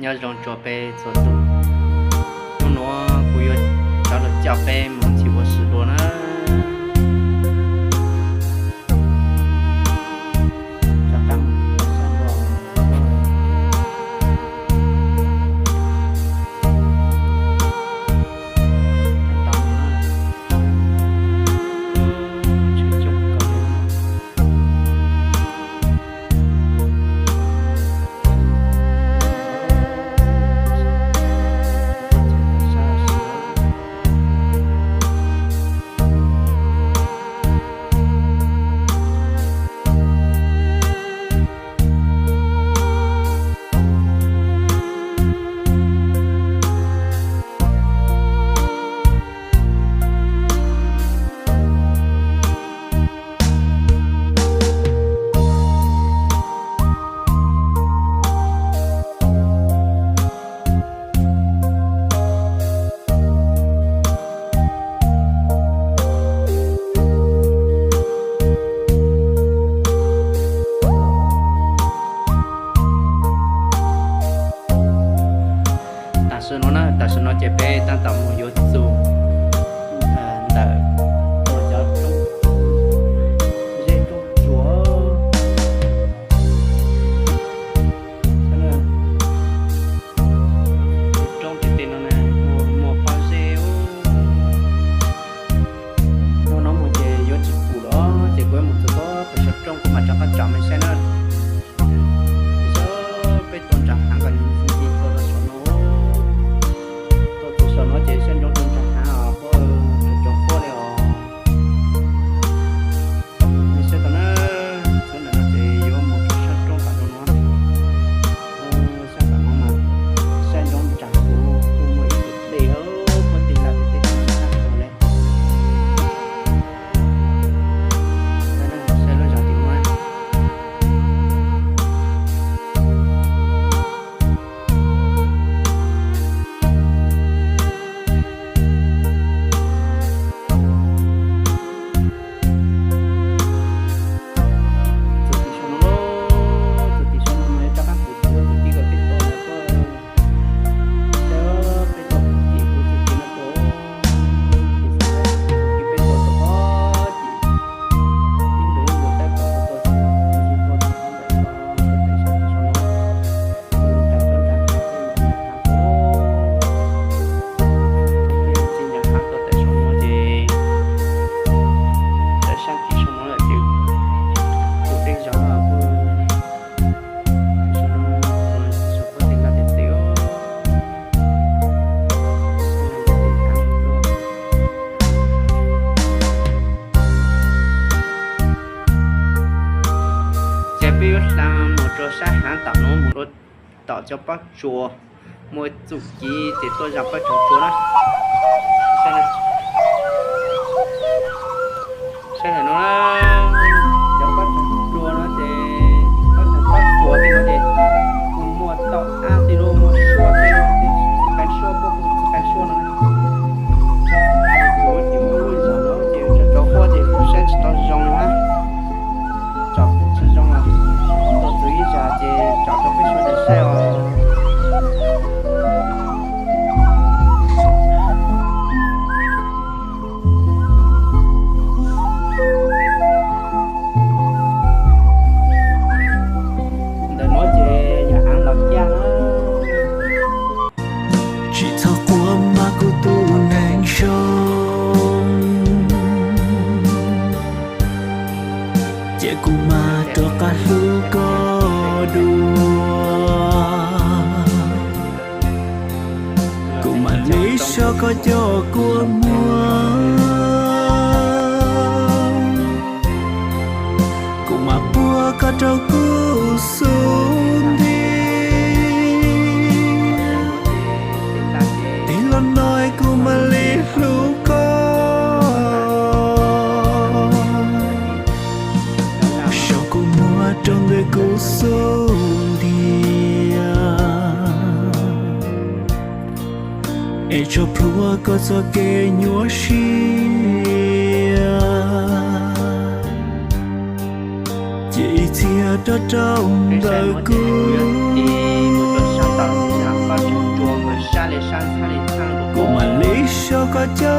Nyob zoo txog peb txhua tus, hnub nuav kuv yuav coj lug coj peb mus ncig ua si dua na. Tam sim no na, tam sim no ces peb tab tom mus yuav txuj ntawm cov roob, zej roob tsuas. Roob tim tej no na, muaj pob zeb. Hnub no mus ces yuav tsis pum lawm ces kuv yuav mus txog pem saum roob kuv mam rov qab tsom mej saib na. Peb tuaj nram hav ko ntsis ntsis tuaj rau saum no, tuaj txog saum no ces saib ntsoov rau nram hav os, puab rau puab li os. Mej saib tau na, txog ntawm no ces yuav mus rau sab roob tom no, sab tom no mas saib ntsoov nram kuv kuj muaj ib tug dej puab tig laj tes teb tag le. Saib lub zos tim no. Txog tim saum no, txog tim saum no mas yuav rov qab pum txuv txuv tib kom peb tau lawm ko. Saib peb tau pum tim kuv txog tim no ko, tim xav txog tim peb tau tau ko, tim ib ntus ib ntus tab tom tau tau tim ntawm ko, tau pem saum tim saum no. Tsis nco qab tuaj tawm saum no ces, tawm sab tim saum no lawm ces kuv tej zog kuj, saum no, saum puab tej laj tes tes os. Ces peb yuav hla mus rau sab hav tom no mus rau tom cov pob tsuas, muaj txuj ci ces tuaj zaj pob tsuas tsuas na. Saib ntawm no, cov pob tsuas tsuas no ces, pob tsuas pob tsuas tej no ces kuj muaj tau ab tej lub, muaj suab tej no, txij qai suab puab hu txij qai suab no. Kuv ces muaj lub zog no ces tsaus tsaus huab ces kuv saib tsis tau zoo na. Tsom kuj tsis zoo os. Tuaj txog ib zag ces tsom rau peb sawv daws saib os. Ntawm no ces yog av los caj na. Tsis txhob quaj mas kuv tus neeg zoo, ces kuv mam rov qab hlub koj dua. Kuv mam li so koj cov kua muag, kuv mam puag koj rau kuv xub ntiag. Tig los no kuv mam li hlub koj, so kua muag rau ntawm kuv xub ntiag. Es tso plhuav koj txoj kev nyuaj siab, cia ib txhia rov rau ntawm kuv. Cov